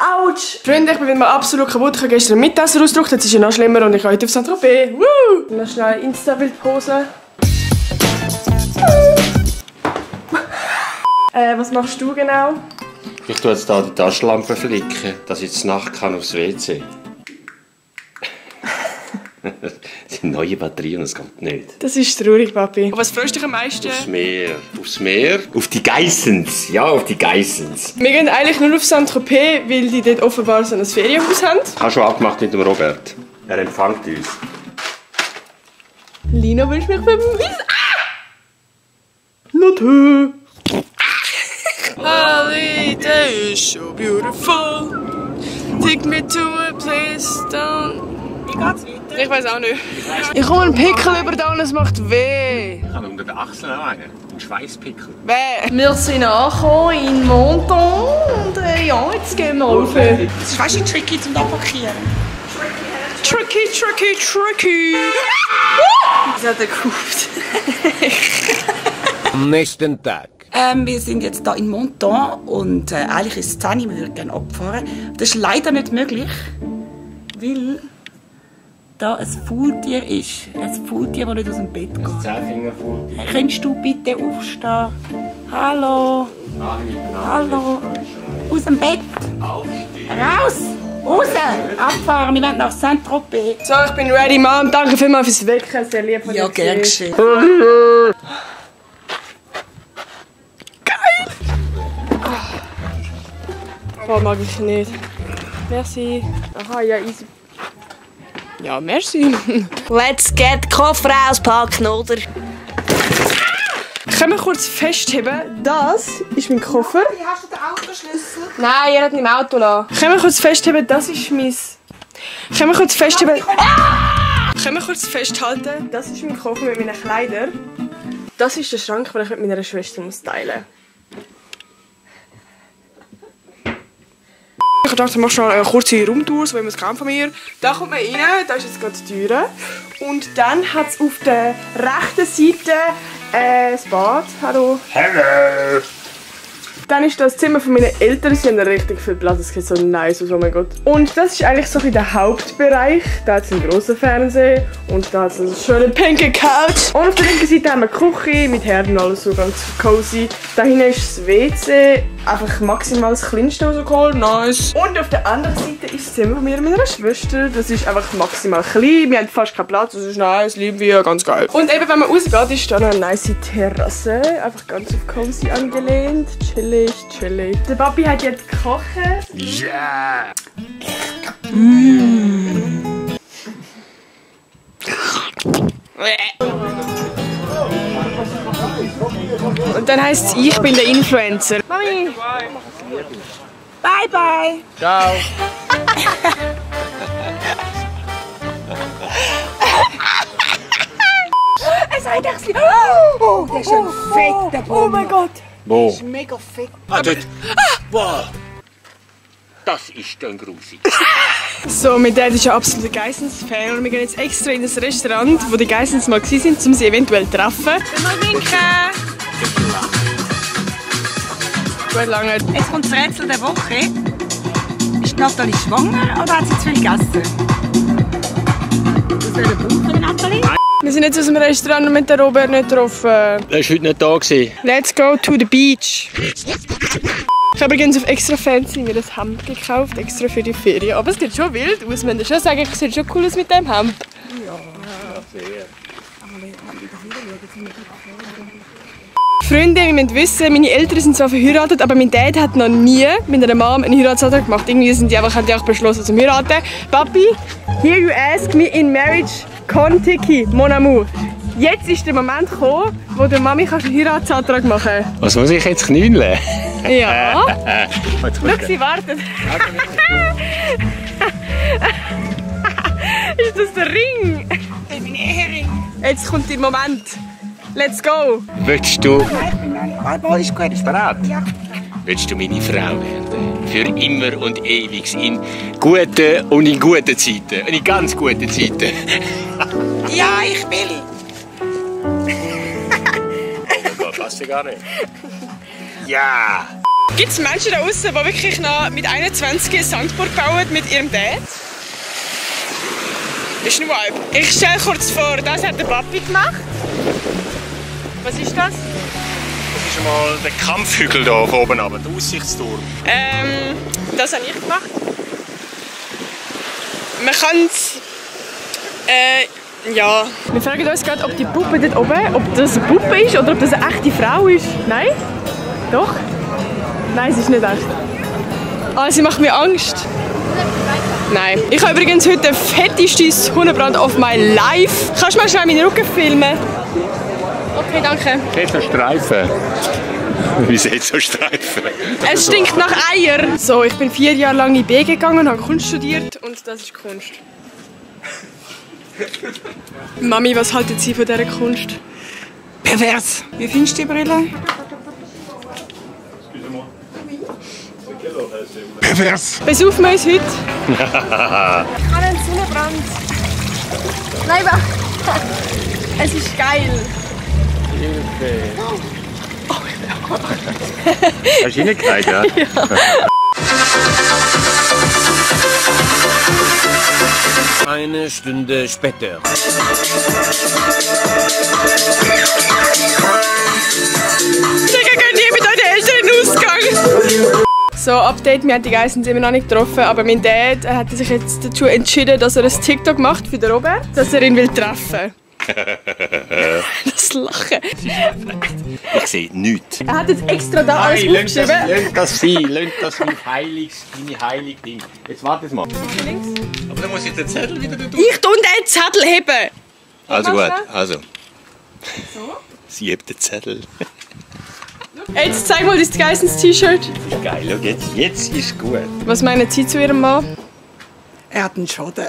Autsch! Freunde, ich bin wieder mal absolut kaputt. Ich habe gestern einen Mittagessen ausgedruckt, jetzt ist er noch schlimmer und ich gehe heute auf Saint-Tropez. Woo! Noch schnell Insta-Bild posen. Was machst du genau? Ich tue jetzt hier die Taschenlampe flicken, dass ich zur Nacht kann aufs WC. Das sind neue Batterien, das geht nicht. Das ist traurig, Papi. Was freust du dich am meisten? Aufs Meer. Aufs Meer? Auf die Geissens. Ja, auf die Geissens. Wir gehen eigentlich nur auf Saint-Tropez, weil die dort offenbar so ein Ferienhaus haben. Ich habe schon abgemacht mit dem Robert. Er empfängt uns. Lina wünscht mich beim Wissen. Not her. Holiday is so beautiful. Take me to a place down. Wie geht's weiter? Ich weiß auch nicht. Ich komme einen Pickel über da und es macht weh. Ich habe unter den Achseln auch einen Schweißpickel. Weh. Wir sind angekommen in Monton und ja, jetzt gehen wir rauf. Das ist fast tricky zum Abpackieren. Tricky, tricky, tricky. Das hat er gekauft. Am nächsten Tag. Wir sind jetzt hier in Monton und eigentlich ist es 10 Uhr, wir würden gerne abfahren. Das ist leider nicht möglich, weil da ein Faultier ist. Ein Faultier, das nicht aus dem Bett geht. Ein 10-Finger-Faultier. Könntest du bitte aufstehen? Hallo? Hallo? Aus dem Bett? Raus! Raus! Abfahren, wir wollen nach Saint-Tropez. So, ich bin ready, Mom. Danke vielmals fürs Wecken. Sehr lieb von dir. Ja, gern geschehen. Oh, mag ich nicht. Merci. Aha, ja, easy. Ja, merci. Let's get Koffer auspacken, oder? Können wir kurz festheben, das ist mein Koffer. Hast du den Autoschlüssel? Nein, ihr habt ihn im Auto lassen. Können wir kurz festheben, das ist mein... Können wir kurz festheben... Können wir kurz festhalten, das ist mein Koffer mit meinen Kleidern. Das ist der Schrank, den ich mit meiner Schwester teilen muss. Ich dachte, ich mache schon eine kurze Raumtour, so wie man es kennt von mir. Da kommt man rein, da ist jetzt gerade die Tür. Und dann hat es auf der rechten Seite das Bad. Hallo. Hallo. Dann ist das Zimmer von meinen Eltern. Sie haben richtig viel Platz. Es geht so nice aus, oh mein Gott. Und das ist eigentlich so der Hauptbereich. Da hat es einen grossen Fernseher und da hat es eine schöne pinke Couch. Und auf der linken Seite haben wir die Küche mit Herd und alles so ganz cozy. Da hinten ist das WC. Einfach maximal das kleinste rausgeholt. Nice. Und auf der anderen Seite ist das Zimmer von mir und meiner Schwester. Das ist einfach maximal klein. Wir haben fast keinen Platz. Das ist nice, lieben wir, ganz geil. Und eben, wenn man rausgeht, ist da noch eine nice Terrasse. Einfach ganz auf cozy angelehnt. Chillig. Chillig. Der Papi hat jetzt gekocht. Ja. Und dann heisst es, ich bin der Influencer. Mami! Bye, bye! Ciao. Es ist ein Dachsli. Oh, der ist ein fetter Bulle. Oh mein Gott! Wo? Das ist mega fett. Ah, dort. Wow. Das ist dann grusig. So, mein Dad ist ein absoluter Geissens-Fan und wir gehen jetzt extra in das Restaurant, wo die Geissens mal waren, um sie eventuell zu treffen. Mal winken! Gut lange. Jetzt kommt das Rätsel der Woche. Ist Nathalie schwanger oder hat sie zu viel gegessen? Was wäre der Punkt für Nathalie? Wir sind jetzt aus dem Restaurant und mit der Robert nicht getroffen. Er war heute nicht da. Let's go to the beach. Ich habe übrigens auf extra fancy mir das Hemd gekauft, extra für die Ferien. Aber es sieht schon wild aus, man muss schon sagen, es sieht schon cool aus mit dem Hemd. Freunde, wir müssen wissen, meine Eltern sind zwar verheiratet, aber mein Dad hat noch nie mit einer Mom einen Heiratsantrag gemacht. Irgendwie haben die einfach beschlossen zum heiraten. Papi, here you ask me in marriage, con tiki, mon amour. Jetzt ist der Moment gekommen, wo der Mami einen Heiratsantrag machen kann. Was muss ich jetzt knüllen? Ja. Schau, sie wartet. Ist das der Ring? Das ist mein Ehering. Jetzt kommt der Moment. Let's go. Willst du... Alles gut. Bist du bereit? Ja. Willst du meine Frau werden? Für immer und ewig. In guten und in guten Zeiten. In ganz guten Zeiten. Ja, ich will. Das passt ja gar nicht. Ja! Gibt es Menschen da draußen, die wirklich noch mit 21 eine Sandburg bauen mit ihrem Dad? Ist ein Vibe. Ich stelle kurz vor, das hat der Papi gemacht. Was ist das? Das ist mal der Kampfhügel hier von oben runter, der Aussichtsturm. Das habe ich gemacht. Man kann es... ja. Wir fragen uns gerade, ob die Puppe dort oben, ob das eine Puppe ist oder ob das eine echte Frau ist. Nein? Doch? Nein, sie ist nicht echt. Ah, sie macht mir Angst. Nein. Ich habe übrigens heute den fettesten Hundebrand auf my life. Kannst du mal schnell meinen Rücken filmen? Okay, danke. Seht so Streifen. Wie sieht so Streifen? Es stinkt nach Eier. So, ich bin 4 Jahre lang in B gegangen und habe Kunst studiert und das ist Kunst. Mami, was haltet Sie von dieser Kunst? Pervers. Wie findest du die Brille? Pervers! Besaufen wir uns heute? Ich habe einen Sonnenbrand. Nein, es ist geil. Hast du reingekriegt, ja? Ja. Eine Stunde später. Digga, könnt ihr mit euren Eltern in den Ausgang? So, Update, wir haben die Geissens immer noch nicht getroffen, aber mein Dad hat sich jetzt dazu entschieden, dass er ein TikTok macht für den Robert, dass er ihn will treffen. Das Lachen. Ich sehe nichts. Er hat jetzt extra da alles aufgeschrieben. Lönt das sein, deine heilige Ding. Jetzt warte mal. Links. Aber dann muss ich den Zettel wieder tun. Ich tue den Zettel heben. Also gut, machst also. So. Sie hebt den Zettel. Jetzt zeig mal das Geissens T-Shirt. Geil, schau jetzt ist gut. Was meinen Sie zu Ihrem Mann? Er hat einen Schaden.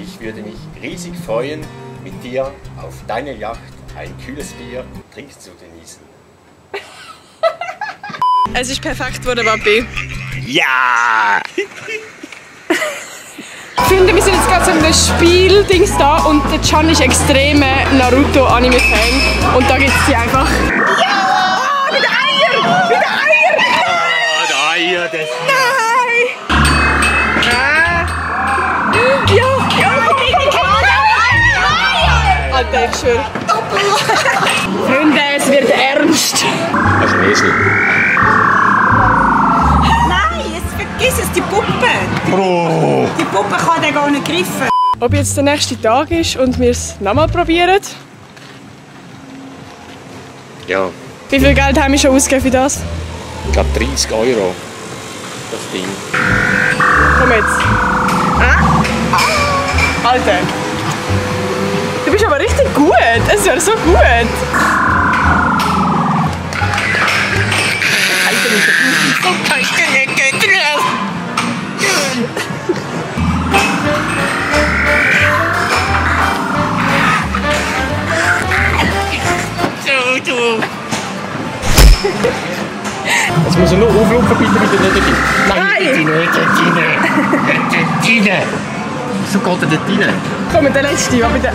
Ich würde mich riesig freuen, mit dir auf deiner Yacht ein kühles Bier trinken zu genießen. Es ist perfekt geworden, Papi. Ja! Ich finde, wir sind jetzt gerade so in einem Spiel-Dings da und der Can ist extreme Naruto-Anime-Fan. Und da gibt es die einfach. Ja! Oh, mit Eier! Mit Eier! Oh, der Eier, das... Nein! Ja! Ja! Alter, ich schwöre. Freunde, es wird ernst. Das ist ein Esel. Nein, jetzt vergiss es, die Puppe. Oh. Die Puppe kann den gar nicht greifen. Ob jetzt der nächste Tag ist und wir es nochmal probieren. Ja, Wie viel Geld haben wir schon ausgegeben für das? ich glaube 30 €. Das Ding. Komm jetzt. Alter. Du bist aber richtig gut. Es wäre so gut. Jetzt muss er nur auflaufen, bitte mit der Tine. Nein, die Tine. So geht er dort rein. Komm, der letzte, aber der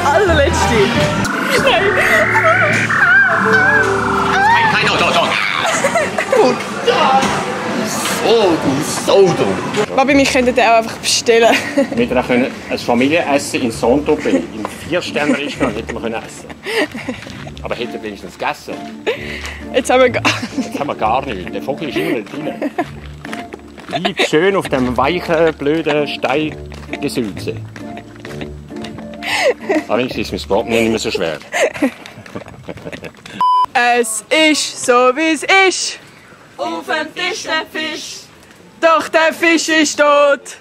allerletzte. Nein. Nein, da. So dumm. Papi, wir könnten den auch einfach bestellen. Wir hätten ein Familienessen in Saint-Tropez, im 4-Sterne-Restaurant hätten wir essen können. Aber hätten wir wenigstens gegessen. Jetzt haben wir gar Jetzt haben wir gar nicht. Der Vogel ist immer nicht drin. Bleib schön auf dem weichen, blöden Steingesülze. Aber wenigstens ist mein Portemonnaie nicht mehr so schwer. Es ist so, wie es ist. Auf dem Tisch der Fisch. Doch der Fisch ist tot.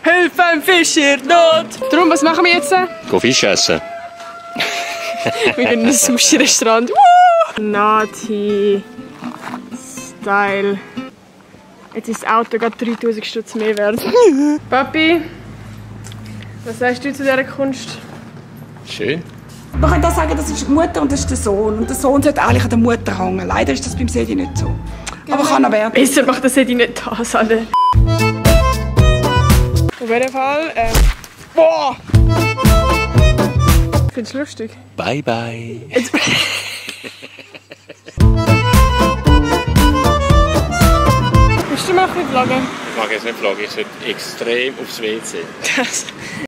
Hilf dem Fisch in Not. Darum, was machen wir jetzt? Go Fisch essen. Wir gehen in ein Sushi-Restaurant. Nati Style. Jetzt ist das Auto gerade 3000 Stutz mehr wert. Papi, was sagst du zu dieser Kunst? Schön. Man könnte auch sagen, das ist die Mutter und das ist der Sohn. Und der Sohn sollte eigentlich an der Mutter hängen. Leider ist das beim Sedi nicht so. Aber kann er werden. Besser macht das Sedi nicht das, alle. Auf jeden Fall, boah! Findest du lustig? Bye, bye. Jetzt wir noch ein bisschen vloggen? Ich mag jetzt nicht vloggen, ich sollte extrem aufs WC.